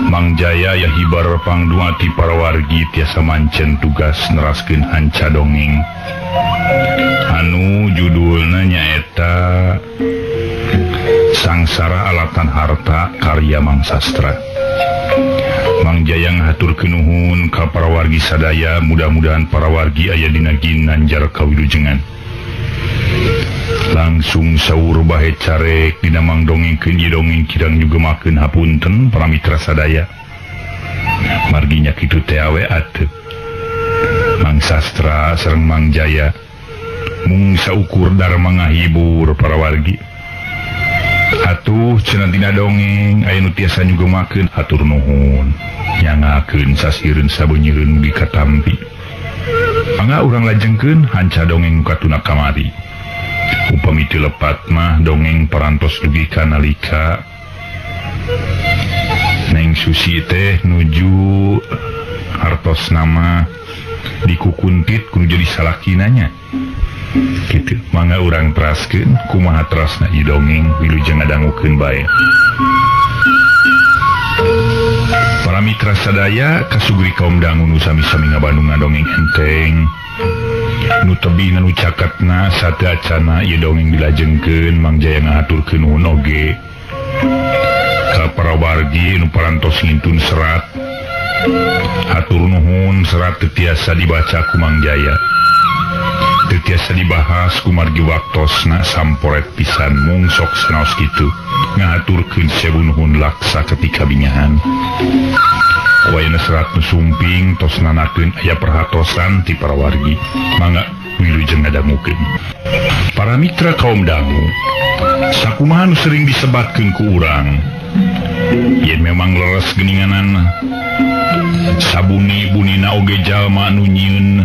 Mang Jaya ya hibar pangduati para wargi tiasa mancen tugas neraskeun hanca dongeng anu judulna nyaeta Sangsara Alatan Harta karya Mang Sastra. Mang Jaya ngahaturkeun nuhun ka para wargi sadaya, mudah-mudahan para wargi aya dina ginanjar kawilujengan. Langsung saur bahe carek dina mang dongengkeun ieu dongeng kirang nyugemakeun hapunten para mitra sadaya. Margi nya kitu teh awe ateup. Mang Sastra sareng Mang Jaya mung saukur darma ngahibur para wargi. Atuh cenah dina dongeng aya nu tiasa nyugemakeun hatur nuhun. Nyangakeun sasireun sabeunyeun mugi katampi. Mangga urang lajengkeun hanca dongeng katuna kamari. Upami teu lepat mah dongeng parantos dugi ka nalika Neng Susi teh nuju hartos nama dikukuntit kudu jadi salakinanya. Kitu mangga urang teraskeun kumaha terasna ieu dongeng wilujeng ngadangukeun bae. Para mitra sadaya kasugri kaum dangu nu sami-sami ngabandung ngadongeng enteng. Nu tebih nu caketna sateuacana ieu dongeng dilajengkeun Mang Jaya ngahaturkeun nuhun oge ka para wargi nu parantos ngintun serat. Hatur nuhun serat teu tiasa dibaca ku Mang Jaya. Teu tiasa dibahas kumargi waktosna samporet pisan mung sok sanaos kitu ngahaturkeun sewu nuhun laksa ketika binyahan. Wayana serat nu sumping tos nanakeun aya perhatosan ti para wargi. Mangga wilujeng ngadangukeun. Para mitra kaum dangu, sakumaha nu sering disebatkeun ku urang yen memang leres geuninganan sabuni-bunina oge jalma nu nyieun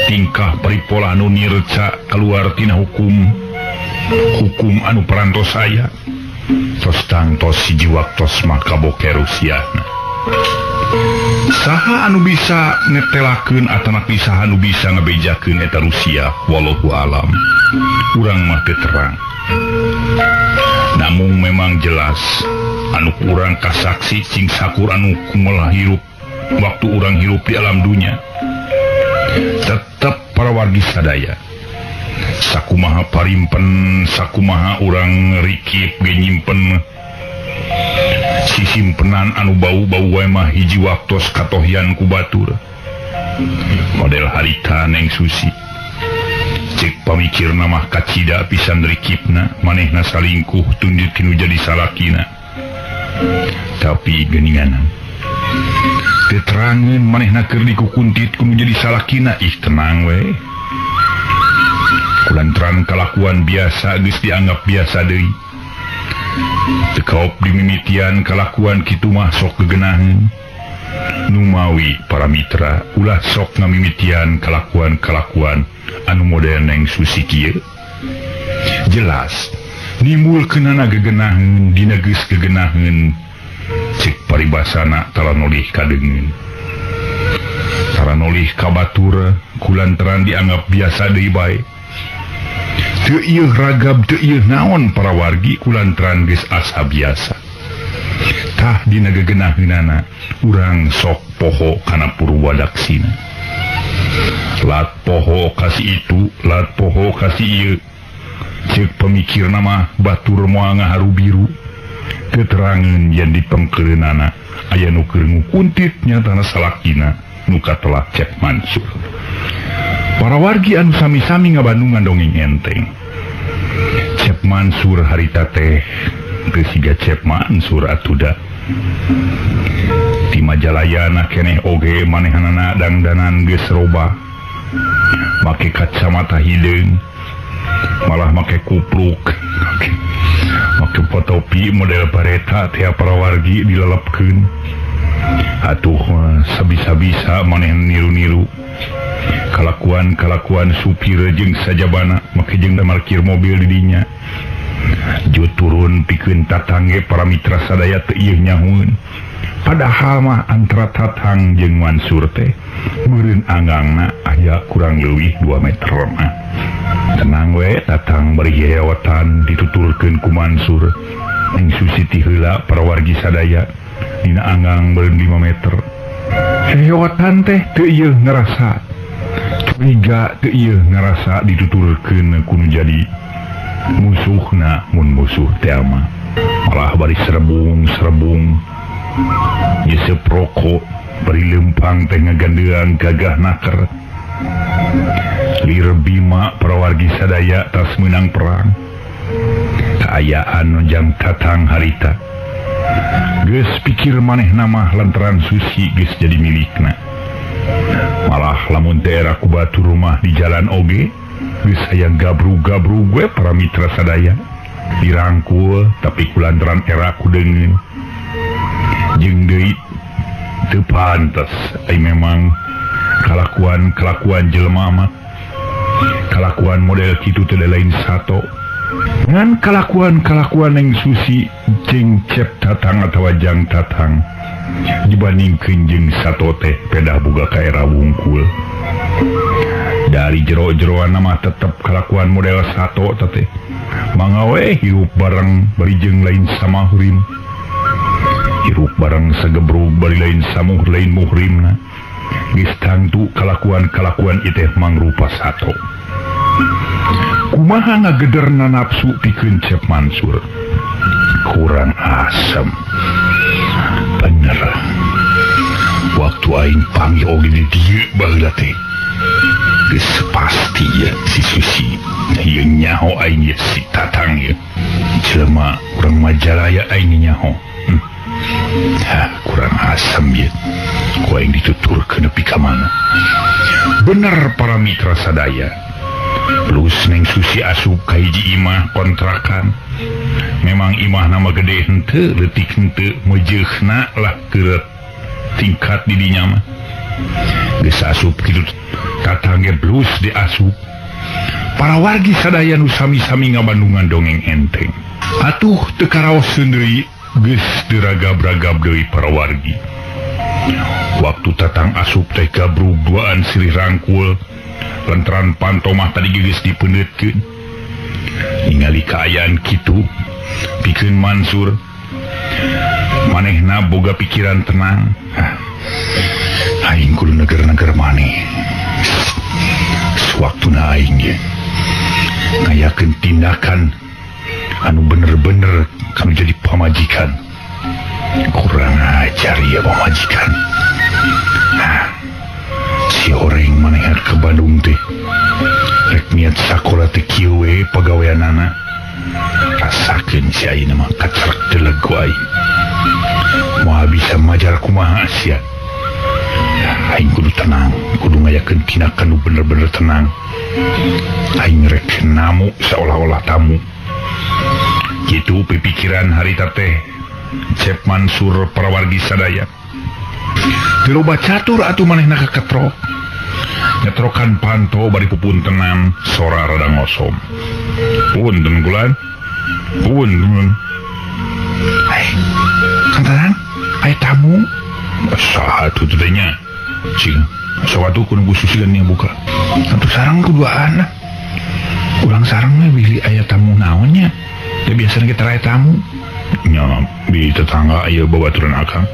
tingkah paripola anu nirca keluar tina hukum hukum anu parantos aya tos tangtos hiji waktos mah kaboke Rusiana. Saha anu bisa netelakeun atanapi saha anu bisa ngabejakeun eta Rusia wallahu alam. Urang mah teu terang. Namun memang jelas anu kurang kasaksi cing sakur anu kumaha hirup waktu urang hirup di alam dunya. Tetep para wargi sadaya sakumaha parimpen sakumaha urang rikip ge nyimpen sisimpenan anu bau-bau wae mah hiji waktos katohian ku batur model harita Neng Susi cek pamikirna mah kacida pisan rikipna manehna salingkuh tunjut kinu jadi salakina tapi geuninganan teterangeun manehna keur dikukuntit kudu jadi salakina ih tenang we. Kulantaran kalakuan biasa geus dianggap biasa deui. Teu kaop dimimitian kalakuan kitu mah sok gegenaheun. Numawi para mitra ulah sok ngamimitian kalakuan-kalakuan anu model Neng Susi kieu. Jelas nimbulkeunana gegenaheun dina geus gegenaheun cek paribasana taranolih ka deungeun. Taranolih ka batur kulantaran dianggap biasa deui bae. Teu ieu ragab teu ieu naon para wargi kulantaran geus asa biasa. Tah dina gegenaheunana urang sok poho kana purwadaksina. Lat poho ka si itu, lat poho ka si ieu. Ceuk pamikirna mah batur moal ngaharu biru. Keterangan yen dipengkeureunana aya nu keur ngukuntit nyatana salakina nu katelah Cep Mansur. Para wargi anu sami-sami ngabandungan dongeng enteng. Cep Mansur harita teh teu siga Cep Mansur atuda. Ti Majalayana keneh oge manehanana dangdanan geus robah. Make kacamata hideung, malah make kupluk. Make topi model bareta teh para wargi dilelepkeun. Atuh sabisa-bisa maneh niru-niru kalakuan-kalakuan supir jeung sajabana make jeung markir mobil di dinya. Jo turun pikeun tatangge para mitra sadaya teu ieu nyahueun. Padahal mah antara Tatang jeung Mansur teh meureun anggangna aya kurang leuwih 2 meter mah. Tenang we Tatang bari heotan dituturkeun ku Mansur. Neng Susi ti heula para wargi sadaya dina anggang beureum 5 meter. Heheotan teh teu ieu ngarasa curiga, teu ieu ngarasa dituturkeun kudu jadi musuhna mun musuh teh mah. Malah bari serebung-serebung nyesep rokok bari lempang teh ngagandeang gagah naker. Lir Bima para wargi sadaya tas meunang perang. Kaayaan jam Tatang harita. Geus pikir manehna mah lantaran Susi geus jadi milikna. Malah lamun teh era ku batur rumah di jalan oge geus aya gabrug-gabrug we para mitra sadaya. Dirangkul tapi kulantaran era ku deungeun. Jeung deui teu pantes ai memang kalakuan-kalakuan jelema mah. Kalakuan model kitu teh lain sato. Ngan kalakuan-kalakuan Neng Susi jeung Cep Tatang atawa Jang Tatang dibandingkeun jeung sato teh pedah boga ka era wungkul. Dari jero-jeroan mah tetep kalakuan model sato teh. Mangga we hirup bareng bari jeung lain samahrim. Hirup bareng sagebrug bari lain samuh lain muhrimna. Geus tangtu kalakuan-kalakuan ieu teh mangrupa sato. Kumaha ngagederna nafsu pikeun Cep Mansur. Kurang asem. Bener. Waktu aing panggil oge di dieu baheula teh. Geus pasti ya si Susi. Ieu nyaho aing ye si Tatang ye. Jelema urang Majalaya aing nyaho. Hah, kurang asem ye. Ku aing dituturkeun nepi ka mana. Bener para mitra sadaya. Plus Neng Susi asup ka hiji imah kontrakan. Memang imah nama gede henteu, leutik henteu, mejeuhna lah keur tingkat di dinya mah. Geus asup kitu Tatang ge blus diasup. Para wargi sadaya nu sami-sami ngabandungan dongeng enteng. Atuh teu karaoseun deui geus diragab-ragab deui para wargi. Waktu Tatang asup teh gabrug duaan silih rangkul. Lantaran pantomah tadi geus dipeundeutkeun. Ningali kaayaan kitu pikeun Mansur manehna boga pikiran tenang. Aing kudu neger-neger maneh. Sewaktu aing ge ngayakeun tindakan anu bener-bener kanu jadi pamajikan. Kurang ajar ya pamajikan. Nah, si horeng maneh ke Bandung teh rek niat sakola teh kieu we pagaweanana. Rasakeun si ayeuna mah kacerek deleg ku aing. Moal bisa majar kumaha sia. Aing kudu tenang, kudu ngayakeun tindakan nu bener-bener tenang. Aing rek namu seolah-olah tamu. Kitu pipikiran harita teh Cep Mansur para wargi sadaya. Teu loba catur atuh manehna kaketrok. Nyetrokan panto bari pupuntenan sora rada ngosom. Punten kulan. Punten. Ai, Kang Tatang, aya tamu. Saha atuh teh nya? Cing, sok atuh kudu Bu Susi yang buka. Atuh sareng kuduaan. Urang sareng we bilih aya tamu naon nya. Da biasana kita aya tamu. Nya di tetangga aya babaturan akang.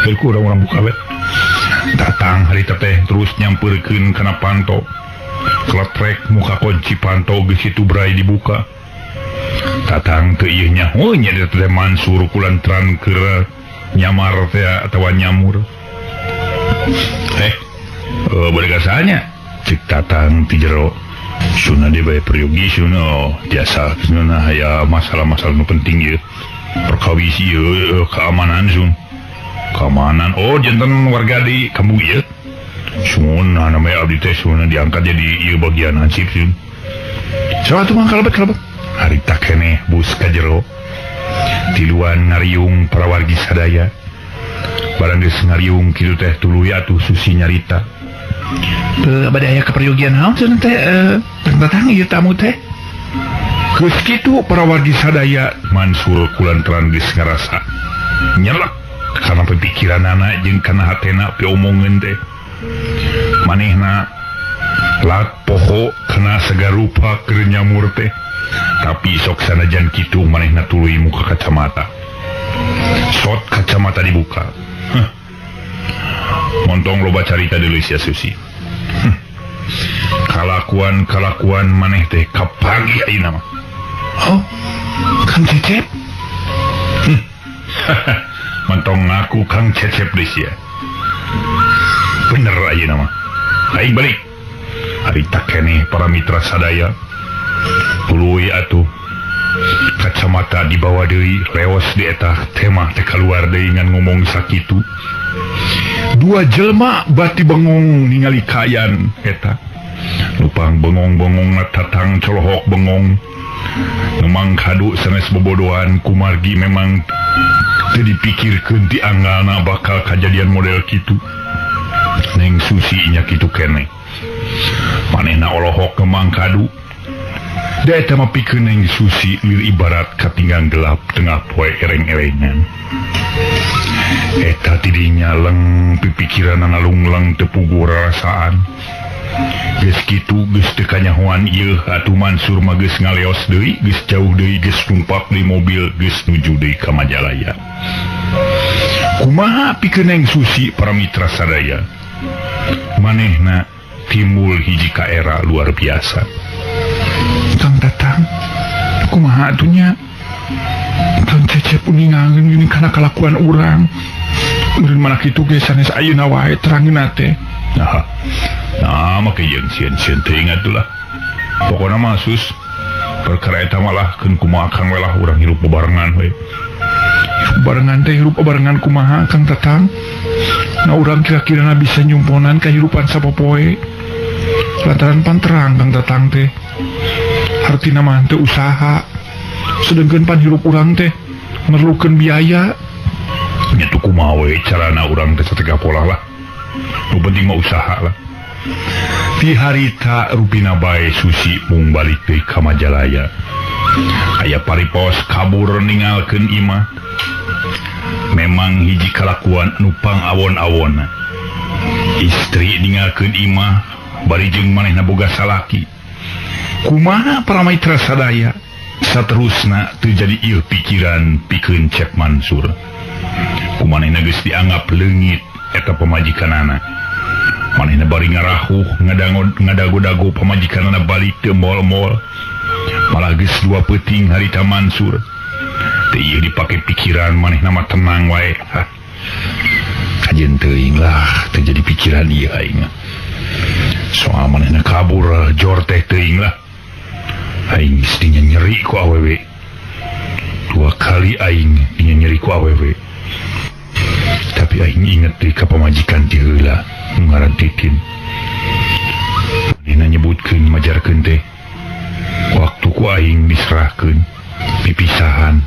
Heuh ku urang-urang buka we. Datang harita teh terus nyampeurkeun kana panto. Kletrek muka kunci panto geus kitu bray dibuka. Tatang teu ieu nyaho nya teh Mansur kulantaran keur nyamar teh atawa nyamur. Bade kasanya cek Tatang ti jero. Suna deui bae peryogi suna biasa suna aya masalah-masalah nu penting ieu. Perkawis ieu keamanan sun. Keamanan oh janten warga di kampung ieu. Suna namanya abdi teh suna diangkat jadi ieu bagian hansip sun. Saha atuh mah kalebet-kalebet. Harita keneh bus ka jero. Tiluan ngariung para wargi sadaya. Barang geus ngariung kitu teh tuluy atuh Susi nyarita. Bade aya kaperyogian naon cenah teh Tatang ieu tamu teh. Geus kitu para wargi sadaya Mansur kulantaran geus ngarasa nyelek kana pikiranana jeung kana hatena piomongeun teh. Manehna lat poho kana sagarupa keur nyamur teh. Tapi sok sanajan kitu manehna tuluy muka kacamata. Sot kacamata dibuka. Huh. Montong loba carita deui sia Susi. Kalakuan-kalakuan maneh teh kapagi ayeuna mah. Oh, Kang Cecep? Montong ngaku Kang Cecep deui sia. Bener ayeuna mah. Aing balik. Harita keneh para mitra sadaya. Tuluy atuh kacamata dibawa deui, leos di eta tema teh kaluar deui ngan ngomong sakitu. Dua jelma bati bengong ningali kayan eta. Lupang bengong-bengong tatang colohok bengong. Memang kadu sanes bobodohan kumargi memang teu dipikirkeun ti anggalna bakal kajadian model kitu. Neng Susi nya kitu keneh. Manehna olohok ngemang kadu. Da eta mah pikeun Neng Susi lir ibarat katinggang gelap tengah poe ereng-erengan. Eta tidinya leng pipikiranna nalungleng teu puguh rarasaan. Geus kitu geus teu kanyahoan ieu atuh Mansur mah geus ngaleos deui, geus jauh deui, geus numpak di mobil, geus nuju deui ka Majalaya. Kumaha pikeun Neng Susi para mitra sadaya? Manehna timbul hiji kaera luar biasa. Kang Tatang, kumaha atuh nya? Kang Cecep uningangeun geuning kana kalakuan urang. Meureun mana kitu ge sanes ayeuna wae terangeunna teh. Nah, nah make jeung sieun-sieun teuing atuh lah. Pokona mah sus perkara eta malah keun kumaha Kang we lah urang hirup bebarengan we. Hirup barengan teh hirup barengan kumaha Kang Tatang? Nah urang kira-kirana bisa nyumponan kahirupan sapopoe. Lantaran pan terang Kang Tatang teh. Hartina mah teu usaha. Sedengkeun pan hirup urang teh merlukeun biaya. Nya tuh kumaha we carana urang teh satega pola lah. Nu penting mah usaha lah. Ti harita rupina bae Susi mung balik deui ka Majalaya. Aya paripos kabur ninggalkeun imah. Memang hiji kalakuan nu pang awon-awonna. Istri ninggalkeun imah bari jeung manehna boga salaki. Kumaha para mitra sadaya? Saterusna teu jadi ieu pikiran pikeun Cep Mansur. Kumanehna geus dianggap leungit eta pamajikanana. Manehna bari ngarahuh ngadago-dago pamajikanana balik teu mol-mol. Malah geus dua peuting harita Mansur. Teu ieu dipake pikiran manehna mah tenang wae. Hah. Kajeun teuing lah teu jadi pikiran ieu aing. Soal manehna kabur jor teh teuing lah. Aing mestinya nyeri ku awewe. Dua kali aing dinya nyeri ku awewe. Tapi aing inget deui ka pamajikan ti heula ngaran Titin. Manehna nyebutkeun majarkeun teh waktu ku aing diserahkeun pipisahan.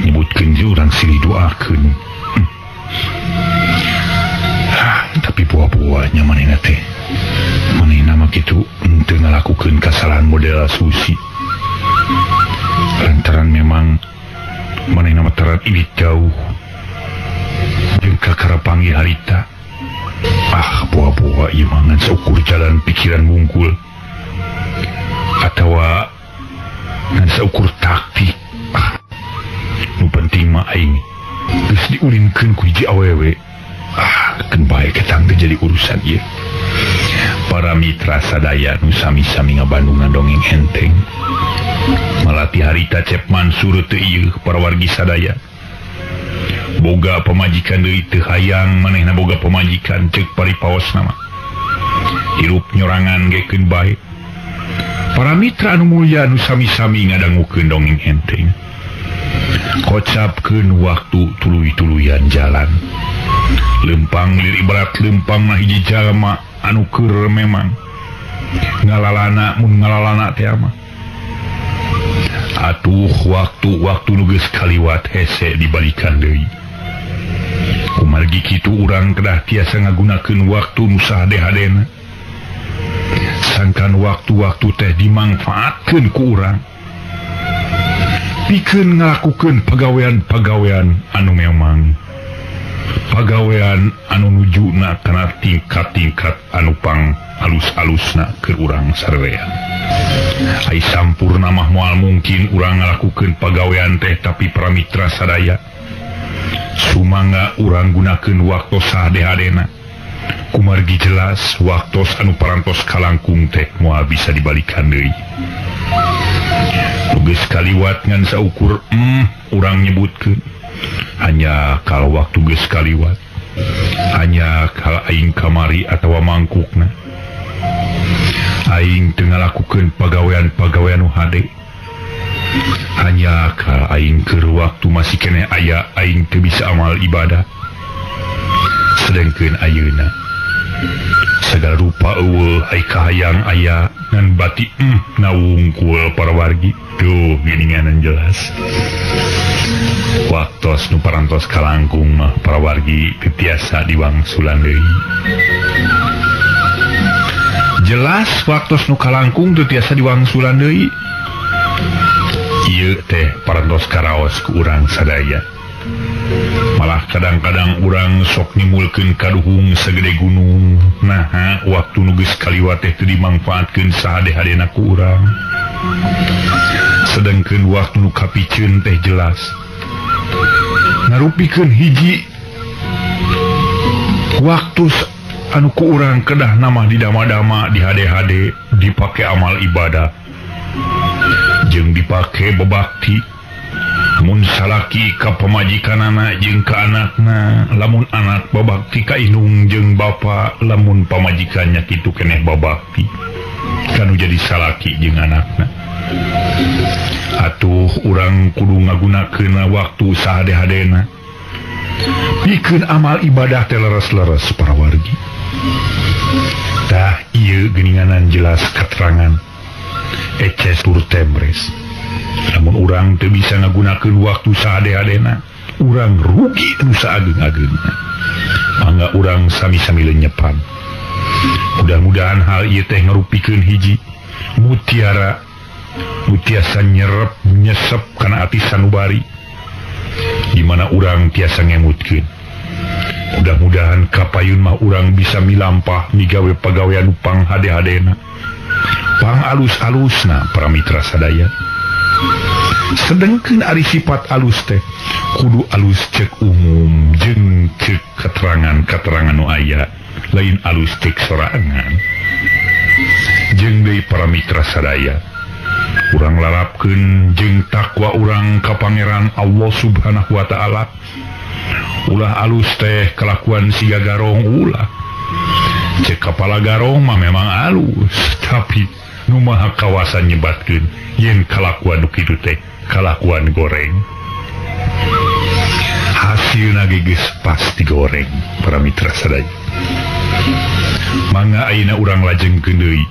Nyebutkeun je urang silih doakeun. Tapi buah-buahnya manehna teh. Manehna mah kitu henteu ngalakukeun kasalahan model Susi. Lantaran memang manehna mah terat ini jauh jeung kakara panggih harita. Ah, buah-buah ieu mah ngan saukur jalan pikiran wungkul atawa ngan saukur taktik. Ah, nu penting mah aing geus diulinkeun ku hiji awewe. Ah, keun bae ketang teh jadi urusan ieu. Para mitra sadaya nu sami-sami ngabandungan dongeng enteng. Malati harita Cep Mansur teu ieu para wargi sadaya. Boga pamajikan deui teu hayang manehna boga pamajikan ceuk paripaosna mah. Hirup nyorangan ge keun bae. Para mitra anu mulya nu sami-sami ngadangukeun dongeng enteng. Kocapkeun waktu tuluy-tuluyan jalan. Lempang lir ibarat lempang mah hiji jalma anu keur memang ngalalana mun ngalalana teh mah. Atuh waktu-waktu nu geus kaliwat hese dibalikan deui. Kumargi kitu urang kedah tiasa ngagunakeun waktu nu sahade-hadena. Sangkan waktu-waktu teh dimangfaatkeun ku urang. Pikeun ngalakukeun pagawean-pagawean anu memang pagawean anu nujuna kana tingkat-tingkat anu pang alus-alusna keur urang sarerea. Ai sampurna mah moal mungkin urang ngalakukeun pagawean teh, tapi para mitra sadaya sumangga urang gunakeun waktu sahade-hadena. Kumargi jelas waktos anu parantos kalangkung teh moal bisa dibalikan deui. Nu geus kaliwat ngan saukur urang nyebutkeun hanya kalau waktu geus kaliwat, hanya kalau aing kamari atawa mangkukna. Aing teu ngalakukeun pagawean-pagawean nu hade. Hanya kalau aing keur waktu masih keneh aya aing teu bisa amal ibadah. Sedengkeun ayeuna segala rupa eueuh ai kahayang aya ngan bati nawungkul para wargi. Tuh geuninganan jelas. Waktos nu parantos kalangkung mah para wargi teu tiasa diwangsulan deui. Jelas waktos nu kalangkung teu tiasa diwangsulan deui. Ieu teh parantos karaos ku urang sadaya. Malah kadang-kadang urang sok nimulkeun kaduhung segede gunung. Naha waktu nu geus kaliwat teh teu dimangfaatkeun sahade-hadena ku urang. Sedengkeun waktu nu kapiceun teh jelas ngarupikeun hiji waktu anu ku urang kedah nama di dama-dama di hade-hade dipake amal ibadah jeung dipake bebakti. Mun salaki ka pamajikanana jeung ka anakna, lamun anak babakti ka indung jeung bapa, lamun pamajikannya kitu keneh babakti kanu jadi salaki jeung anakna. Atuh urang kudu ngagunakeun waktu sahade-hadena pikeun amal ibadah teh leres-leres para wargi. Tah ieu geuninganan jelas katerangan eces tur temres. Lamun urang teu bisa ngagunakeun waktu sahade-hadena, urang rugi nu saageng-agengna. Mangga urang sami-sami lenyepan. Mudah-mudahan hal ieu teh ngarupikeun hiji mutiara nu tiasa nyerep nyesep kana ati sanubari di mana urang tiasa ngemutkeun. Mudah-mudahan kapayun mah urang bisa milampah migawe pagawean nu panghade-hadena, pang alus-alusna para mitra sadaya. Sedengkeun ari sifat alus teh kudu alus cek umum jeung cek keterangan-keterangan nu aya, lain alus cek sorangan. Jeung deui para mitra sadaya, urang larapkeun jeung takwa urang ka Pangeran Allah Subhanahu wa taala. Ulah alus teh kelakuan siga garong ulah. Cek kepala garong mah memang alus, tapi nu maha kawasa nyebatkeun yen kalakuan nu kitu teh kalakuan goreng. Hasilna ge geus pasti goreng para mitra sadaya. Mangga ayeuna urang lajengkeun deui.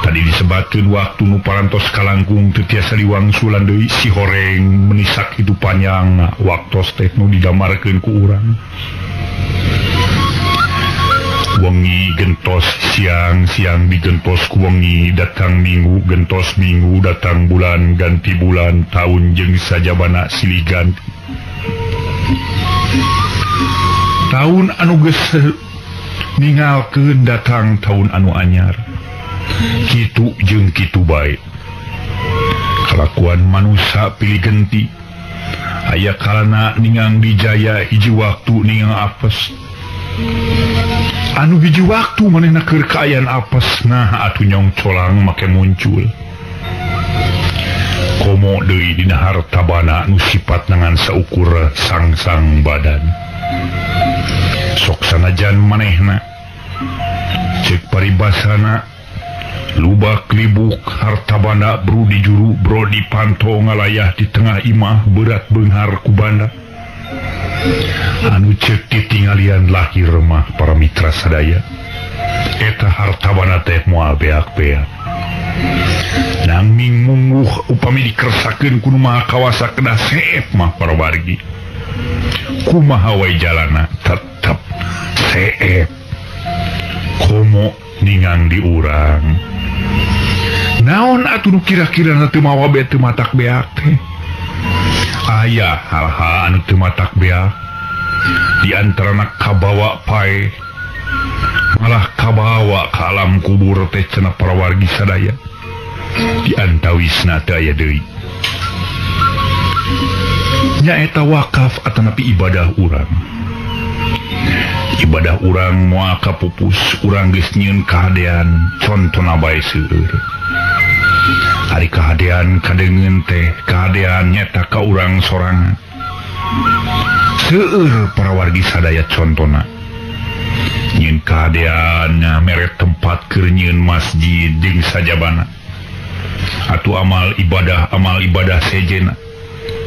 Tadi disebatkeun waktu nu parantos kalangkung teu tiasa diwangsulan deui, si horeng menisak hidup panjang waktos teh nu didamarkeun ku urang. Wengi gentos siang, siang digentos ku wengi, datang minggu gentos minggu, datang bulan ganti bulan, tahun jeung sajabana silih ganti. Tahun anu geus ningalkeun datang tahun anu anyar. Kitu jeung kitu bae. Kalakuan manusia pilih genti. Aya kalana ningang dijaya hiji waktu ningang apes. Anu hiji waktu manehna keur kaayaan apes, nah atuh nyong colang make muncul. Komo deui dina harta bana nu sifat ngan saukur sang-sang badan. Sok sanajan manehna cek paribasana lubak libuk harta banda bru di juru bro di panto ngalayah di tengah imah berat beunghar ku banda. Anu cek titinggalian lahir mah para mitra sadaya eta harta banda teh moal beak-beak. Nanging mungguh upami dikersakeun ku nu maha kawasa kedah seep mah para wargi. Kumaha wae jalana tetep seep. Komo ningang di urang. Naon atuh nu kira-kira teu mawa be teu matak beak teh? Aya hal-hal anu teu matak beak. Di antarana kabawa pae. Malah kabawa ka alam kubur teh cenah para wargi sadaya. Di antawisna teu aya deui. Nyaeta wakaf atanapi ibadah urang. Ibadah urang moal kapupus, urang geus nyieun kahadean contona bae seueur. Ari kahadean kadeungeun teh kahadean nyata ka urang sorangan. Seueur para wargi sadaya contona. Nyieun kahadean mere tempat keur nyieun masjid jeung sajabana. Atuh amal ibadah sejena.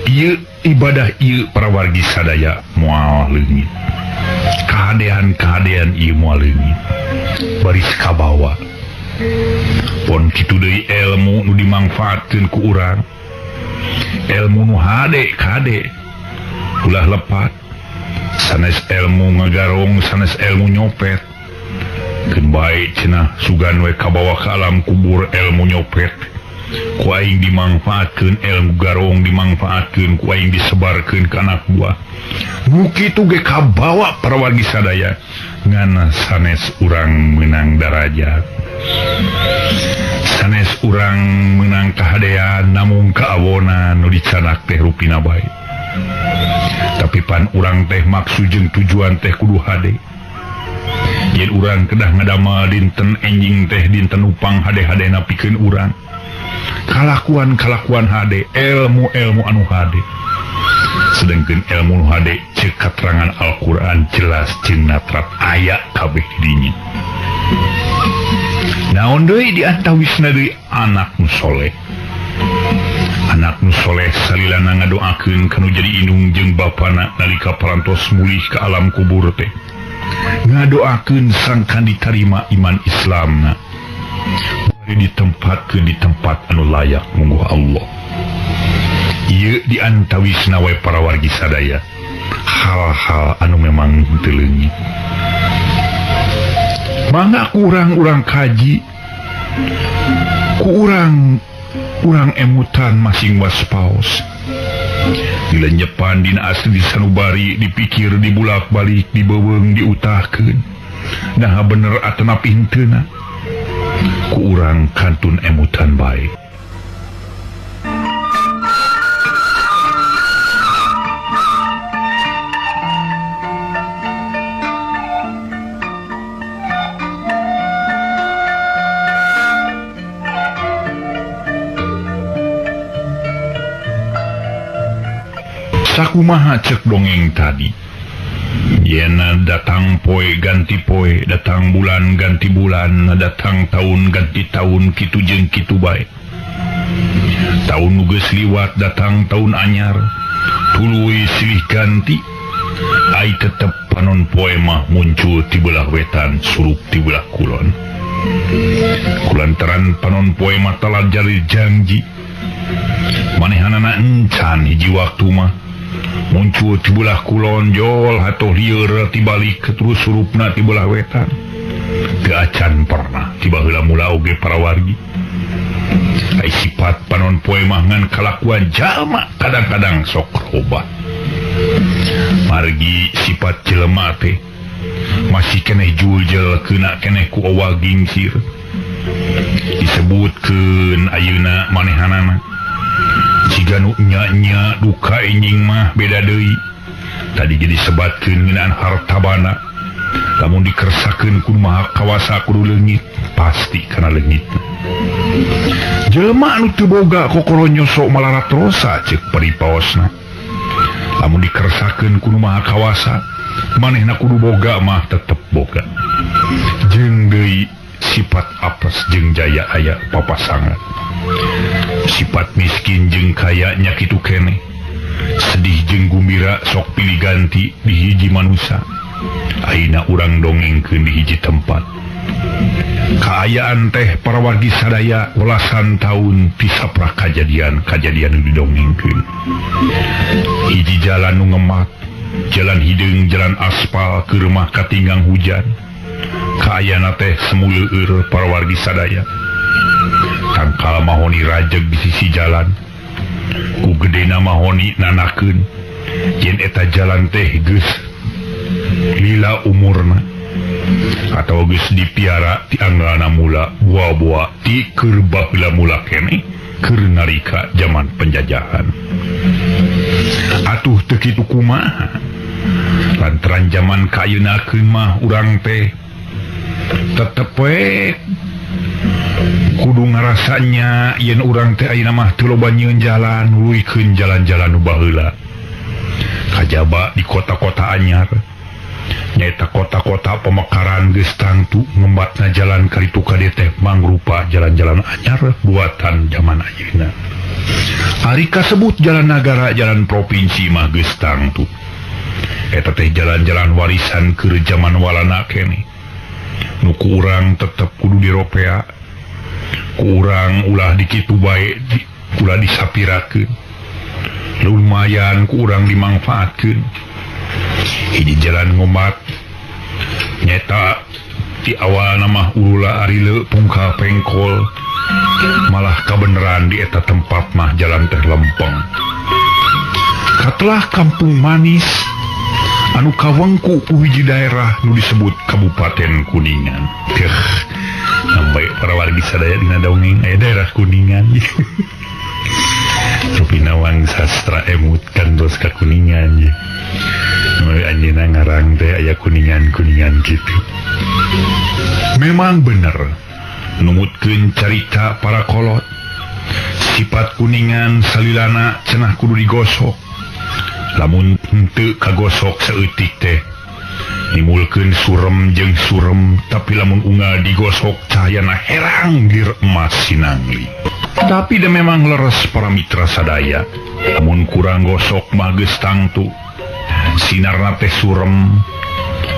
Ieu ibadah ieu para wargi sadaya moal leungit. Kahadean-kahadean ieu moal leungit. Baris kabawa. Pon kitu deui ilmu nu dimangfaatkeun ku urang. Ilmu nu hade kade ulah lepat. Sanes ilmu ngagarong, sanes ilmu nyopet. Keun bae cenah sugan we kabawa ka alam kubur ilmu nyopet. Ku aing dimangfaatkeun ilmu garong dimangfaatkeun ku aing disebarkeun ka anak buah. Nu kitu ge kabawa para wargi sadaya ngan sanes urang meunang darajat. Sanes urang meunang kahadean namung kaawona nu dicanak teh rupina bae. Tapi pan urang teh maksud jeung tujuan teh kudu hade. Yen urang kedah ngadamel dinten enjing teh dinten upang hade-hadena pikeun urang. Kalakuan-kalakuan hade, ilmu-ilmu anu hade. Sedangkan ilmu nu hade ceuk katerangan Al-Qur'an jelas jeung natrap aya kabeh dinya. Naon deui di antawisna deui anak nu soleh. Anak nu soleh salilana ngadoakeun kanu jadi indung jeung bapana nalika parantos mulih ka alam kubur teh. Ngadoakeun sangkan ditarima iman Islamna. Ditempatkeun di tempat anu layak mungguh Allah. Ieu di antawisna we para wargi sadaya. Hal-hal anu memang teu leungit. Mangga ku urang-urang kaji, ku urang emutan masing waspaos. Dilenyepan dina asli sanubari, dipikir dibulak-balik, dibeuweung diutahkeun. Nah bener atanapi henteuna. Ku urang kantun emutan bae. Sakumaha cek dongeng tadi. Yena datang poe ganti poe, datang bulan ganti bulan, datang tahun ganti tahun, kitu jeung kitu bae. Tahun nu geus liwat datang tahun anyar, tuluy silih ganti. Ai tetep panon poe mah muncul ti belah wetan, surup ti belah kulon. Kulantaran panon poe mah telah jari janji. Manehanana encan hiji waktu mah muncul ti belah kulon jol hatoh lieur tibalik terus surupna ti belah wetan. Teu acan pernah ti baheula mula oge para wargi. Ai sifat panon poe mah ngan kalakuan jalma kadang-kadang sok robah. Margi sifat jelema teh masih keneh juljel kena keneh ku owa gingsir. Disebutkeun ayeuna manehanana jiga nu nya-nya duka enjing mah beda deui. Tadi jadi sebatkeun ngeunaan harta bana. Lamun dikersakeun ku Maha Kawasa kudu leungit, pasti kana leungit. Jelema anu teu boga kokoro nyosok malarat rosa ceuk paripaosna. Lamun dikersakeun ku Maha Kawasa, manehna kudu boga mah tetep boga. Jeung deui sifat apes jeung jaya aya papasangan. Sifat miskin jeung kaya nya kitu keneh. Sedih jeung gumbira sok pilih ganti di hiji manusia. Ayeuna urang dongengkeun di hiji tempat. Kaayaan teh para wargi sadaya welasan tahun tisaprak kajadian-kajadian nu didongengkeun. Hiji jalan nu ngemak, jalan hideung, jalan aspal ke rumah katinggang hujan. Kaayana teh semuleueur para wargi sadaya. Tangkal mahoni rajeg di sisi jalan. Ku gedena mahoni nanakeun yen eta jalan teh geus lila umurna. Atau geus dipiara ti anggalna mula buah-buah ti keur baheula mula keneh keur nalika zaman penjajahan. Atuh teu kitu kumaha? Lantaran zaman ka ayeuna mah urang teh tetep we kudu ngarasanya yen urang teh ayeuna mah teu loba nyieun jalan leuwihkeun jalan-jalan nu baheula. Kajaba di kota-kota anyar nyaeta kota-kota pemekaran geus tangtu ngembatna jalan kalitu ka dieu teh mangrupa jalan-jalan anyar buatan zaman ayeuna. Ari kasebut jalan nagara jalan provinsi mah geus tangtu. Eta teh jalan-jalan warisan keur zaman walana keneh. Nu ku urang tetep kudu diropea, ku urang ulah dikitu bae, ulah disapirakeun. Lumayan ku urang dimangfaatkeun. Hiji jalan ngomat nyeta di awal nama urula arile pungka pengkol malah kabeneran di eta tempat mah jalan teh lempeng. Katelah Kampung Manis anu kawengku ku hiji daerah nu disebut Kabupaten Kuningan. Teh sampai para wargi sadaya dina dongeng aya daerah Kuningan. Rupina Wang Sastra emut kantos ka Kuningan ye. Anjeunna ngarang teh aya kuningan-kuningan kitu. Memang bener numutkeun carita para kolot. Sifat Kuningan salilana cenah kudu digosok. Lamun henteu kagosok saeutik teh nimulkeun surem jeung surem, tapi lamun unggal digosok cahayana herang lir emas sinangli. Tapi da memang leres para mitra sadaya, lamun kurang gosok mah geus tangtu sinarna teh surem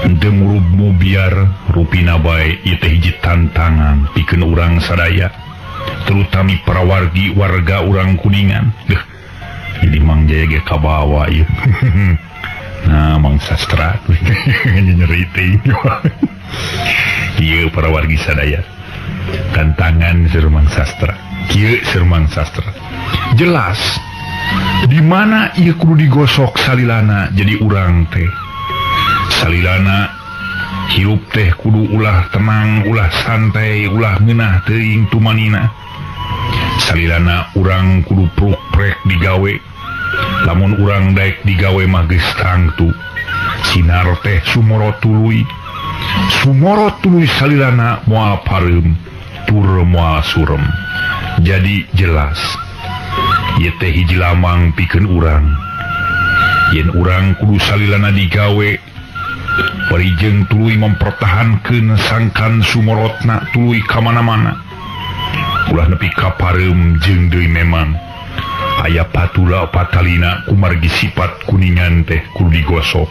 henteu murub mubiar. Rupina bae ieu teh hiji tantangan pikeun urang sadaya, terutami para wargi warga urang Kuningan. Deuh, jadi Mang Jaya ge kabawa ieu. Nah, Mang Sastra nyeri teuing. Ieu para wargi sadaya, tantangan seur Mang Sastra. Kieu seur Mang Sastra. Jelas di mana ieu kudu digosok salilana jadi urang teh. Salilana hirup teh kudu ulah tenang, ulah santai, ulah ngeunah teuing tumanina. Salilana urang kudu pruk-prek digawe. Lamun urang daek digawe mah geus tangtu sinar teh sumoro tuluy. Sumoro tuluy salilana moal pareum tur moal surem. Jadi jelas ieu teh hiji lamang pikeun urang. Yen urang kudu salilana digawe parijeng tuluy mempertahankeun sangkan sumorotna tuluy ka mana-mana. Ulah nepi ka pareum jeung deui memang aya patula patalina kumargi sifat Kuningan teh kudu digosok.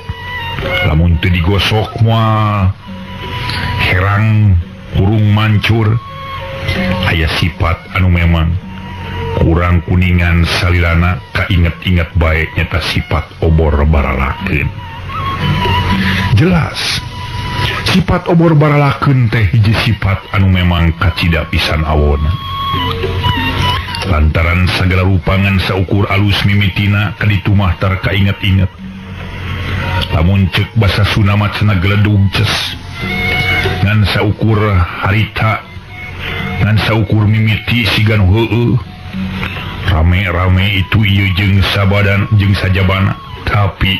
Lamun teu digosok moal herang kurung mancur. Aya sifat anu memang kurang Kuningan salilana kainget-inget bae nyata sifat obor baralakeun. Jelas sifat obor baralakeun teh hiji sifat anu memang kacida pisan awona. Lantaran segala rupangan saukur alus mimitina kaditu mah tar kainget-inget. Lamun ceuk basa Sunda mah cenah geledug ces. Ngan saukur harita, ngan saukur mimiti sigan heueuh. Rame-rame itu ieu jeung sabadan jeung sajabana, tapi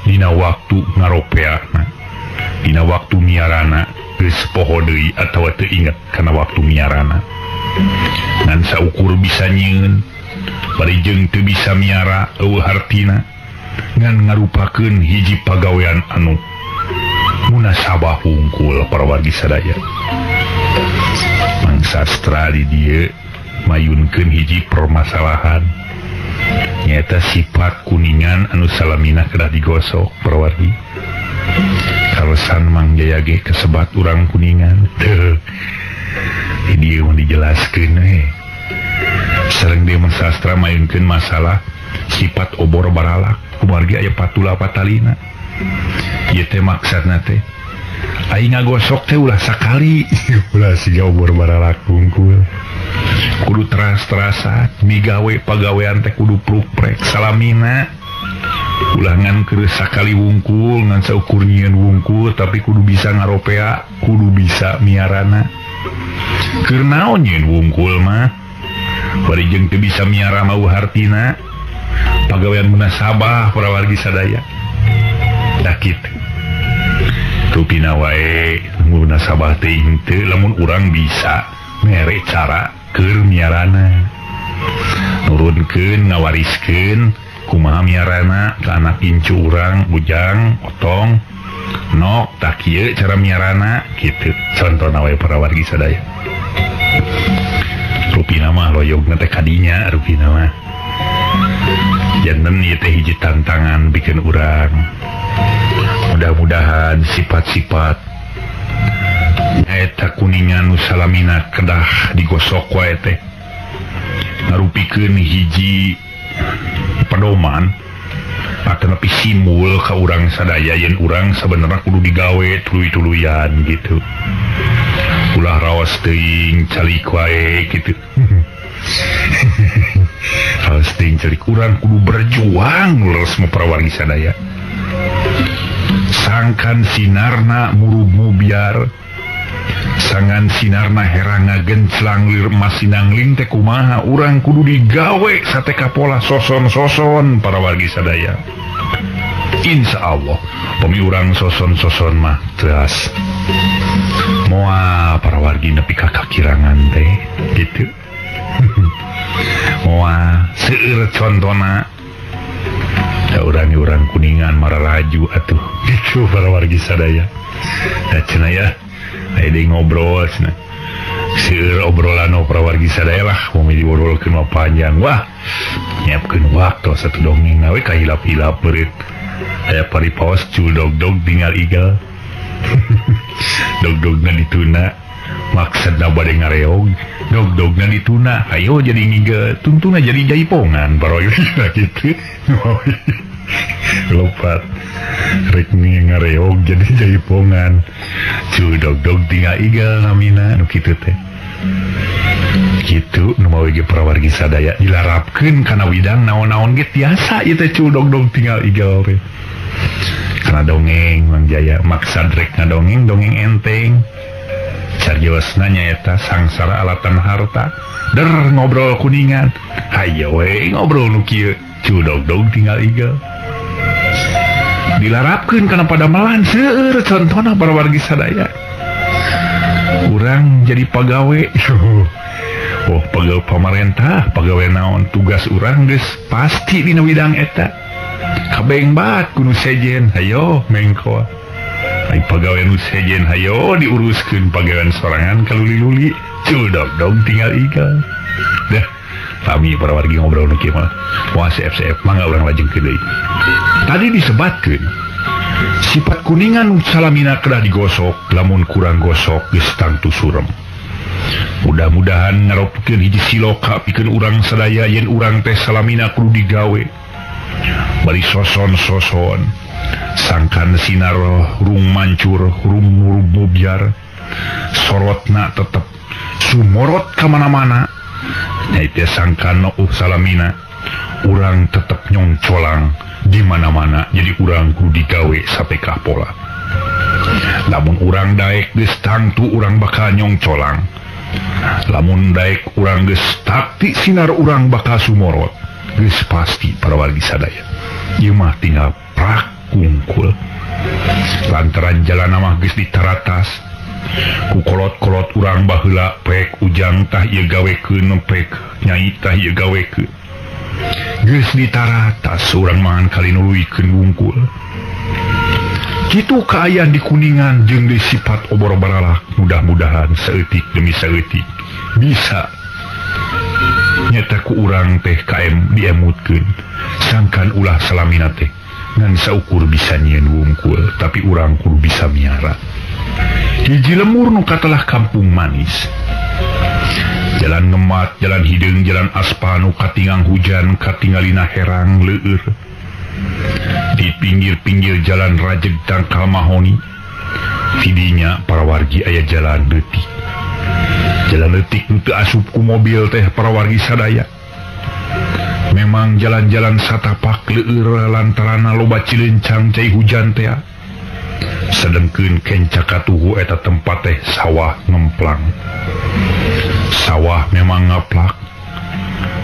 dina waktu ngaropeana, dina waktu miarana geus poho deui atawa teu inget kana waktu miarana. Ngan saukur bisa nyieun bari jeung teu bisa miara eueuh hartina, ngan ngarupakeun hiji pagawean anu munasabah hungkul para wargi sadaya. Mang Sastra di dieu mayunkeun hiji permasalahan nyaeta sifat Kuningan anu salamina kedah digosok para wargi. Kalesan Mang Jaya ge kesebat urang Kuningan. Teu di dieu mah dijelaskeun we. Sareng deui Mang Sastra mayunkeun masalah sifat obor baralak kumargi aya patula patalina. Ieu teh maksudna teh aing ngagosok teh ulah sakali ulah siga obor baralak hungkul. Kudu teras-terasan migawe pagawean teh kudu pruk-prek salamina. Ulangan keur sakali wungkul ngan saukur nyieun wungkul tapi kudu bisa ngaropea, kudu bisa miarana. Keur naon nyieun wungkul mah? Bari jeung teu bisa miara mau hartina. Pagawean munasabah para wargi sadaya. Tah kitu. Rupina wae munasabah teh henteu lamun urang bisa mere cara keur miarana. Nurunkeun ngawariskeun kumaha miarana ka anak incu urang Ujang, Otong, Nok, tah kieu cara miarana kitu. Contona wae para wargi sadaya. Rupina mah loyogna teh kadinya rupina mah. Janten ieu teh hiji tantangan bikin urang. Mudah-mudahan sifat-sifat nyaeta kuningan nu salamina kedah digosok wae teh ngarupikeun hiji pedoman atanapi simbol ka urang sadaya yen urang sabenerna kudu digawe tuluy-tuluyan gitu. Ulah raos teuing calik wae gitu. Raos teuing calik urang kudu berjuang leres maparawargi sadaya. Sangkan sinarna murub mubiar, sangan sinarna heranga genclang lir masinangling teh kumaha urang kudu digawe sateka pola soson-soson para wargi sadaya. Insya Allah pemi urang soson-soson mah teas moa para wargi nepi ka kakirangan teh gitu. Moa seueur contona da urang-urang Kuningan mararaju atuh gitu para wargi sadaya. Da cenah ya aya deui ngobrol cenah. Seueur obrolan para wargi sadaya lah mun diobrolkeun mah panjang. Wah, nyiapkeun waktu satu dongeng we kahilap-hilap beureut. Aya paripaos cul dog-dog tinggal igel. Dog-dogna dituna maksudna bade ngareog, dog-dogna dituna ayo jadi ngigel, tuntuna jadi jaipongan para wargi kitu. Lopat rek ngareog jadi jaipongan. Cul dog-dog tinggal igel namina nu kitu teh. Kitu nu mawi ge para wargi sadaya dilarapkeun kana widang naon-naon ge tiasa ieu teh cul dog-dog tinggal igel teh. Kana dongeng Mang Jaya maksad rek ngadongeng dongeng enteng. Cariosna nyaeta sangsara alatan harta. Der ngobrol Kuningan. Hayo we ngobrol nu kieu cul dog-dog tinggal igel. Dilarapkeun kana padamelan seueur contona para wargi sadaya. Urang jadi pagawe. Oh, pagawe pamarentah, pagawe naon tugas urang geus pasti dina widang eta. Kabeng bat ku nu sejen, hayo mengko. Ai pagawe nu sejen hayo diuruskeun pagawean sorangan kaluli-luli. Cul dog-dog tinggal igel. Dah, kami para wargi ngobrol nu kieu mah. Wah, CF-CF mangga urang lajengkeun deui. Tadi disebatkeun sifat Kuningan salamina kedah digosok, lamun kurang gosok geus tangtu surem. Mudah-mudahan ngaropkeun hiji siloka pikeun urang sadaya yen urang teh salamina kudu digawe. Bari soson-soson sangkan sinar rung mancur rum murub mubiar sorotna tetep sumorot ka mana-mana. Nyaeta sangkan salamina urang tetep nyongcolang di mana-mana, jadi urang kudu digawe sapekah pola. Lamun urang daek geus tangtu urang bakal nyongcolang. Lamun daek urang geus takti sinar urang bakal sumorot. Geus pasti para wargi sadaya. Ieu mah tinggal prak kungkul. Lantaran jalan mah geus ditaratas. Ku kolot-kolot urang baheula pek Ujang tah ieu gawekeun pek Nyai tah ieu gawekeun. Geus ditaratas urang mangan kali nuluykeun wungkul. Kitu kaayaan di Kuningan jeung di sifat obor baralak. Mudah-mudahan saeutik demi saeutik bisa nyata ku urang teh KM diemutkeun. Sangkan ulah salamina teh ngan saukur bisa nyieun wungkul, tapi urang kudu bisa miara. Hiji lemur nu katelah kampung manis. Jalan ngemat, jalan hideung, jalan aspal nu katingang hujan, katingalina herang leueur. Di pinggir-pinggir jalan rajeg tangkal mahoni. Tidinya para wargi aya jalan leutik. Jalan leutik nu teu asup ku mobil teh para wargi sadaya. Memang jalan-jalan satapak leueur lantaran loba cilencang cai hujan teh. Sedengkeun kenca katuhu eta tempat teh sawah ngemplang. Sawah memang ngaplak.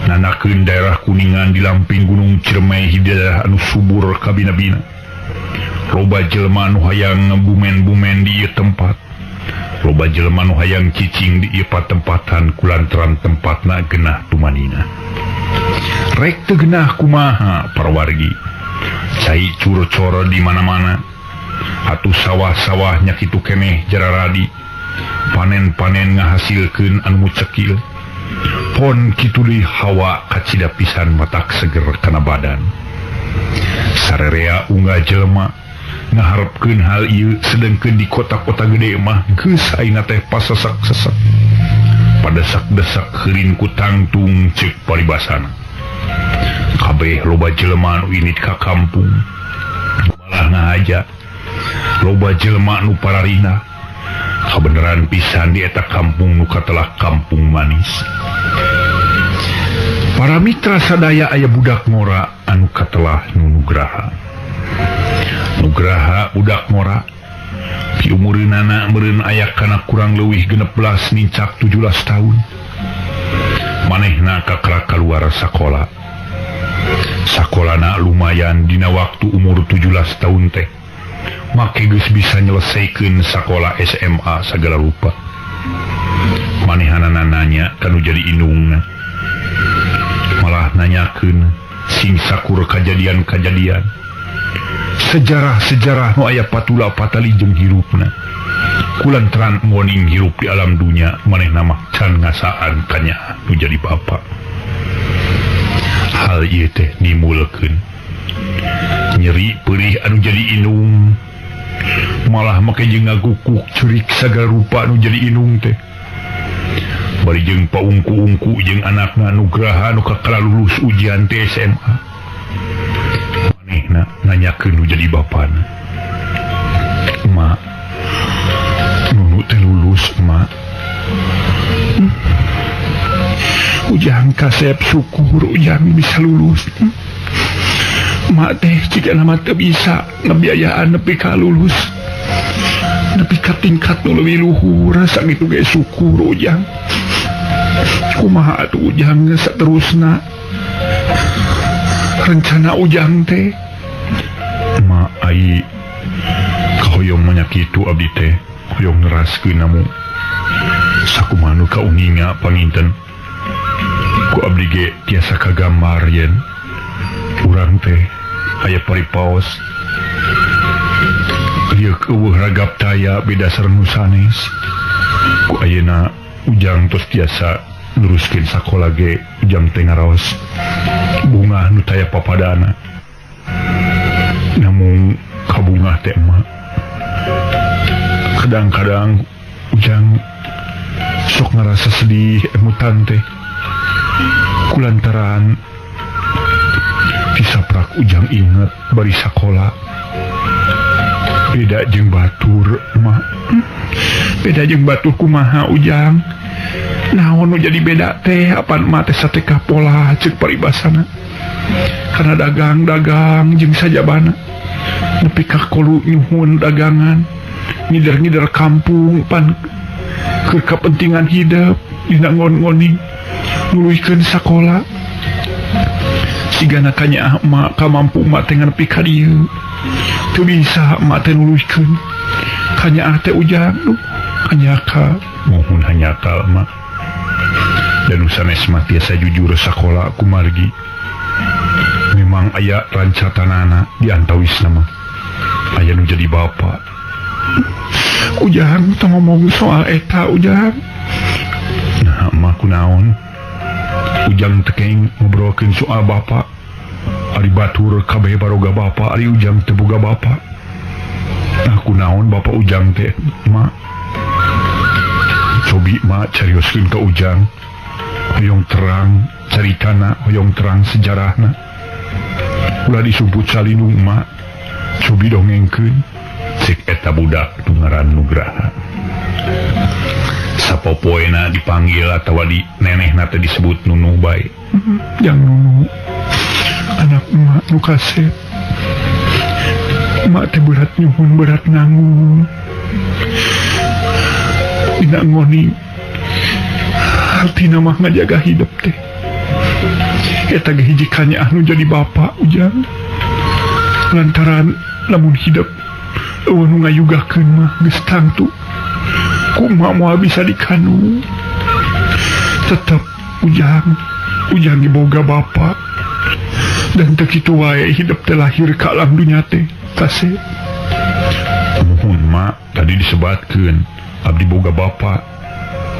Nanakeun daerah Kuningan di lamping Gunung Ciremai daerah anu subur kabina-bina. Loba jelema anu hayang ngebumen-bumen di ieu tempat. Loba jelema nu hayang cicing di ieu patempatan kulantaran tempatna genah tumanina. Rek teu genah kumaha parawargi. Cai curcor di mana-mana. Atuh sawah-sawah nya kitu keneh jararadi. Panen-panen ngahasilkeun anu mucekil. Pon kitu deui hawa kacida pisan matak seger kana badan. Sarerea unggal jelema ngaharepkeun hal ieu sedengkeun di kota-kota gede mah geus ayeuna teh pasesak-sesek. Padesak-desak heurin ku tangtung ceuk paribasana. Kabeh loba jelema nu init ka kampung. Malah ngahaja. Loba jelema nu pararina. Kabeneran pisan di eta kampung nu katelah kampung manis. Para mitra sadaya aya budak ngora anu katelah nu Nugraha. Nugraha budak ngora piumureunana meureun aya kana kurang leuwih 16 nincak 17 tahun. Manehna kakara kaluar sakola. Sakolana lumayan dina waktu umur 17 tahun teh. Make geus bisa nyelesaikeun sakola SMA sagala rupa. Manehanana nanya kanu jadi indungna. Malah nanyakeun sing sakur kajadian-kajadian. Sejarah-sejarah nu aya patula patali jeung hirupna. Kulantaran moning hirup di alam dunya manehna mah can ngasaan kanya nu jadi bapa. Hal ieu teh nimulkeun nyeri perih anu jadi indung. Malah make jeung ngagukuk curik sagala rupa nu jadi indung teh. Bari jeung paungku-ungku jeung anakna Nugraha nu kakala lulus ujian teh SMA. Manehna nanyakeun nu jadi bapana. Mak, Nunu teh lulus, Mak. Ujang kasep syukur ujang bisa lulus. Mak teh jika nama teu bisa ngebiayaan nepi ka lulus. Nepi ka tingkat nu leuwih luhur sakitu ge syukur ujang. Kumaha atuh ujang saterusna? Rencana ujang teh Ma ai kahoyong mah nya kitu abdi teh hoyong neraskeun namu sakumaha nu kauninga panginten ku abdi ge tiasa kagambar yen urang teh aya paripaos rieuk eueuh ragap taya beda sareng nu sanes ku ayeuna ujang tos tiasa neruskeun sakola ge ujang teh ngaraos bungah nu taya papadana. Namun kabungah teh emak kadang-kadang ujang sok ngerasa sedih emutan teh kulantaran tisaprak ujang inget bari sakola beda jeung batur emak beda jeung batur kumaha ujang naon nu jadi beda teh apan emak teh sateka pola ceuk paribasana karena dagang-dagang jeung sajabana nepi ka kolu nyuhun dagangan ngider-ngider kampung pan keur kapentingan hidup dina ngon-ngoning nuluykeun sakola sigana kanyaah emak kamampu emak teh nepi ka dieu teu bisa emak teh nuluykeun kanyaah teh ujang duh hanyaka mohon hanyakal emak dan sanes mah tiasa jujur sakola kumargi memang aya rancatanana di antawis nama aya nu jadi bapak ujang tong ngomong soal eta ujang nah mah kunaon ujang tekeng ngobrolkeun soal bapak ari batur kabeh baroga bapak ari ujang teu boga bapak nah kunaon bapak ujang teh mak cobi mak carioskeun ka ujang hoyong terang caritana hoyong terang sejarahna ulah disumput salinung mak cobi dongengkeun cek eta budak nu ngaran Nugraha sapopoena dipanggil atawa di nenehna teh disebut Nunu bae jang Nunu Anak emak nu kasep. Emak teh berat nyuhun berat nanggung. Dina ngoni artina mah ngajaga hidup teh. Eta ge hiji kanyaah nu jadi bapa Ujang. Lantaran lamun hidup eueuh nu ngayugakeun mah geus tangtu. Kumaha moal bisa dikanu. Tetep Ujang, Ujang diboga bapa. Dan teu kitu wae hidup teh lahir ka alam dunya teh kasep. Muhun mak tadi disebatkeun abdi boga bapa.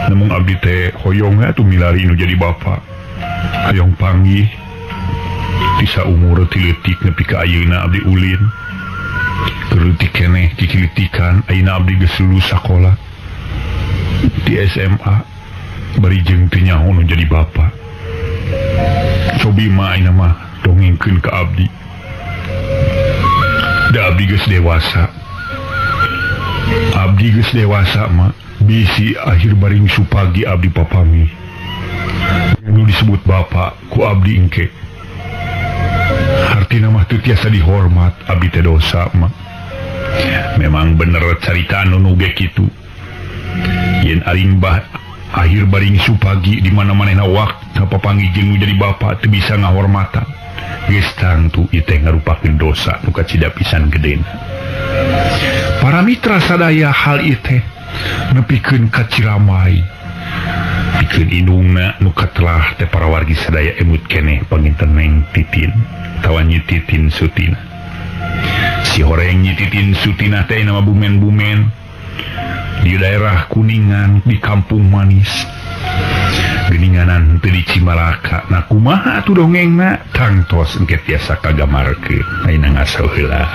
Namun abdi teh hoyong atuh milari nu jadi bapa. Hoyong panggih tisa umur ti leutik nepi ka ayeuna abdi ulin. Leutik keneh kikilitikan ayeuna abdi geus lulus sakola di SMA bari jeung teu nyaho nu jadi bapa. Cobi mah ayeuna mah dongengkeun ka abdi. Da abdi geus dewasa. Abdi geus dewasa mah bisi akhir baring supagi abdi papangi. Nu disebut bapa ku abdi engke. Hartina mah teu tiasa dihormat abdi teh dosa mah. Memang bener carita nu nu ge kitu. Yen aring bah akhir baring supagi di mana manehna waktu papangi jeung nu jadi bapa teu bisa ngahormatan. Geus tangtu ieu teh ngarupakeun dosa nu kacida pisan gedena. Para mitra sadaya hal ieu teh nepikeun ka Ciramai. Pikeun indungna nu katelah teh para wargi sadaya emut keneh panginten Neng Titin atawa Nyi Titin Sutina. Si horeng Nyi Titin Sutina teh nama bumen-bumen di daerah Kuningan di Kampung Manis. Geninganan teu di Cimalaka. Nah kumaha atuh dongengna tangtos engke tiasa kagamarkeun. Ayeuna ngaso heula.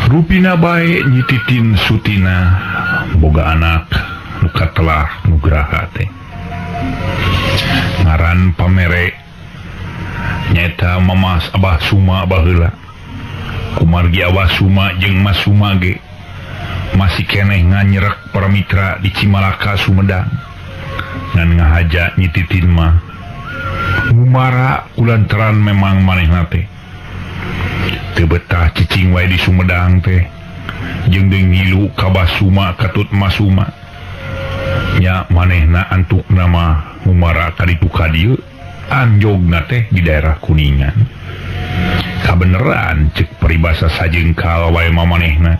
Rupina bae Nyi Titin Sutina boga anak nu katelah Nugraha teh. Ngaran pamere nyaeta Mamas Abah Suma baheula. Kumargi Abah Suma jeung Mas Suma ge masih keneh nganyerek para mitra di Cimalaka Sumedang. Ngan ngahaja Nyi Titin mah ngumara kulantaran memang manehna teh teu betah cicing wae di Sumedang teh jeung deui ngilu ka Basuma katut Masuma nya manehna antukna mah ngumara ka ditu ka dieu anjogna teh di daerah Kuningan. Kabeneran cek peribasa sajengkal wae mah manehna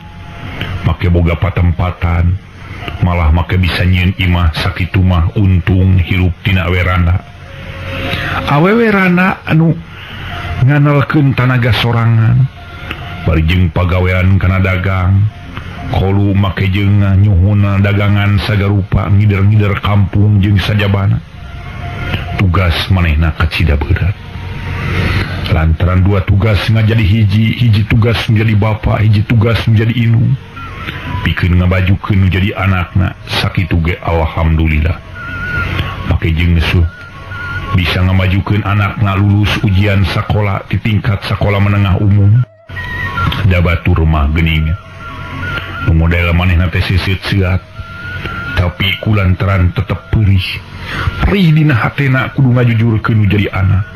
make boga patempatan malah make bisa nyieun imah sakitu mah untung hirup tina werana. Awewe rana anu nganalkeun tanaga sorangan bari jeung pagawean kana dagang kolu make jeung nyuhuna dagangan sagarupa ngider-ngider kampung jeung sajabana. Tugas manehna kacida berat lantaran dua tugas ngajadi hiji, hiji tugas menjadi bapa, hiji tugas menjadi indung, pikeun ngabajukeun jadi anakna sakitu ge alhamdulillah. Make jeung geus bisa ngamajukeun anakna lulus ujian sakola di tingkat sakola menengah umum. Da batur mah geuning nu model manehna teh seuseut seat, tapi kulantaran tetep perih. Perih dina hatena kudu ngajujurkeun nu jadi anak.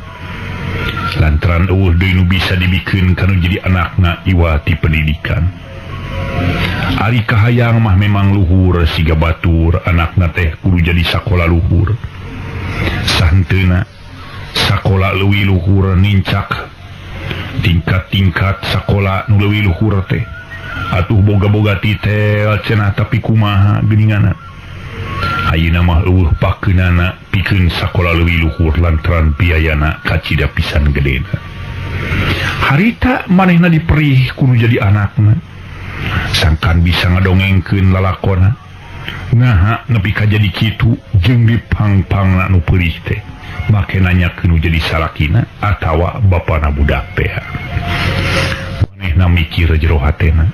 Lantaran eueuh deui nu bisa dibikeun kana jadi anakna iwati pendidikan. Ari kahayang mah memang luhur siga batur, anakna teh kudu jadi sakola luhur. Sahenteuna sakola leuwih luhur nincak tingkat-tingkat sakola nu leuwih luhur teh atuh boga-boga titel cenah, tapi kumaha geuninganna ayeuna mah eueuh pakeunana pikeun sakola leuwih luhur lantaran biayana kacida pisan gedena. Harita manehna diperih kudu jadi anakna sangkan bisa ngadongengkeun lalakona. Ngaha nepi ka jadi kitu jeung dipangpangna nu peurih teh make nanyakeun nu jadi salakina atawa bapana budak teh. Manehna mikir jero hatena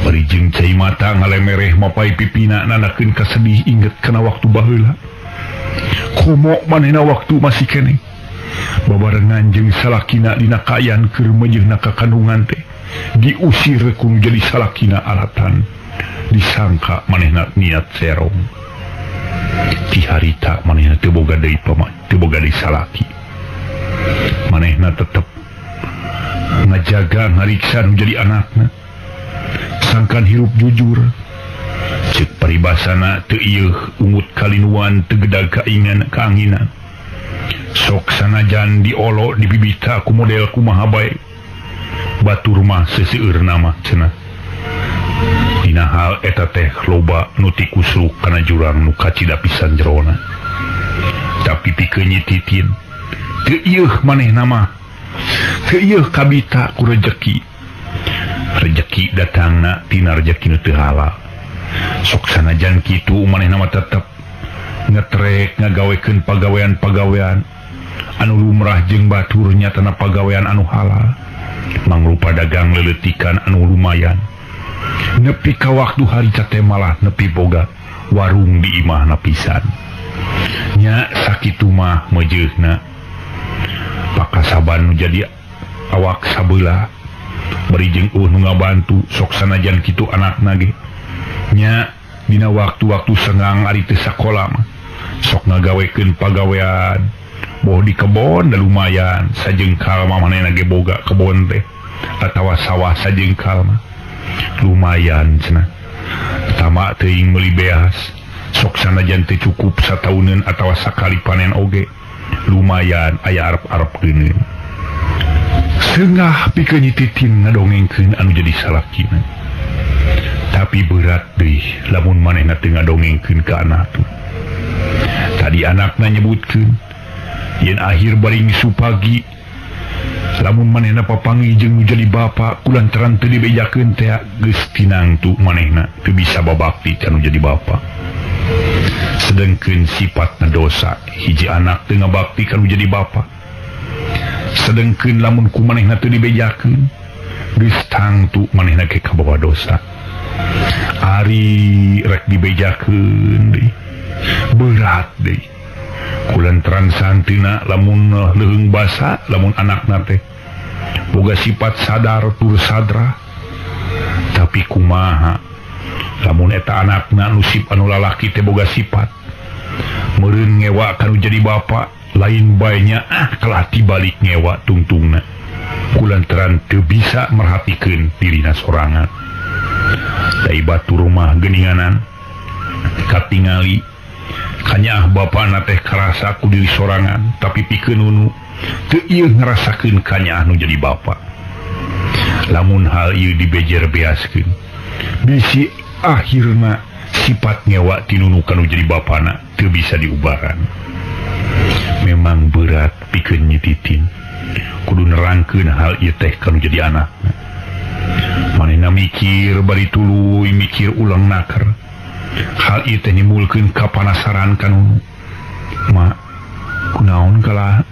bari jeung cai mata ngalemereh mapai pipina nandakeun kasedih inget kana waktu baheula. Komo manehna waktu masih keneh babarengan jeung salakina dina kaayaan keur meujeuhna ka kandungan teh diusir ku nu jadi salakina alatan disangka manehna niat serong. Ti harita manehna teu boga deui teu boga deui salaki. Manehna tetep ngajaga ngariksa nu jadi anakna sangkan hirup jujur. Cek paribasana teu ieuh ungut kalinuan teu gedag kaingan kaanginan. Sok sanajan diolo dibibita ku model kumaha bae batur mah seseueur nama cenah. Dina hal eta teh loba nu tikusruk kana jurang nu kacida pisan jerona. Tapi pikeun Nyi Titin teu ieuh manehna mah teu ieuh kabita ku rejeki. Rejeki datangna tina rejeki nu teu halal. Sok sanajan kitu manehna mah tetep ngetrek ngagawekeun pagawean-pagawean anu lumrah jeung batur nyatana pagawean anu halal mangrupa dagang leletikan anu lumayan. Nepi ka waktu harita teh malah nepi boga warung di imahna pisan. Nya sakitu mah meujeuhna pakasaban nu jadi awak sabelah bari jeung eueuh nu ngabantu sok sanajan kitu anakna ge. Nya dina waktu-waktu senggang ari teu sakola mah sok ngagawekeun pagawean boh di kebon da lumayan sajengkal mah manehna ge boga kebon teh atawa sawah sajengkal mah lumayan cenah. Tama teuing meuli beas sok sanajan teu cukup satauneun atawa sakali panen oge lumayan aya arep-arep geuneun. Sengah pikeun Nyi Titin ngadongengkeun anu jadi salakina. Tapi berat deui lamun manehna teu ngadongengkeun ka anak tuh. Tadi anakna nyebutkeun yen akhir baring supagi lamun manehna papanggih jeung nu jadi bapa kulantaran teu dibejakeun teh geus tinangtu manehna teu bisa babakti ka nu jadi bapa. Sedengkeun sifatna dosa hiji anak teu ngabakti ka nu jadi bapa. Sedengkeun lamun ku manehna teu dibejakeun geus tangtu manehna ge kabawa dosa. Ari rek dibejakeun deui berat deui kulantaran santina lamun leuheung basa lamun anakna teh boga sifat sadar tur sadra. Tapi kumaha lamun eta anakna nu sip anu lalaki teh boga sifat meureun ngewa kanu jadi bapa lain bae nya kalah tibalik ngewa tungtungna kulantaran teu bisa merhatikeun dirina sorangan. Dai batur rumah geninganan katingali kanyaah bapana teh karasa ku diri sorangan tapi pikeun nunu teu ieu ngarasakeun kanyaah nu jadi bapa. Lamun hal ieu dibejer beaskeun bisi akhirna sifat ngewa ti nunu kanu jadi bapana teu bisa diubaran. Memang berat pikeun Nyi Titin kudu nerangkeun hal ieu teh kanu jadi anakna. Manehna mikir bari tuluy mikir ulang naker. Hal ieu teh nimbulkeun kapanasaran ka nunu. Ma, kunaon kalah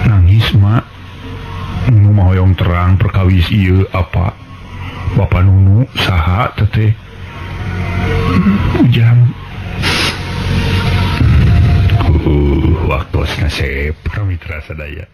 nangis ma? Nunu mah hoyong terang perkawis ieu apa? Bapa Nunu saha teteh? Ujang. Waktu ngasep mitra sadaya.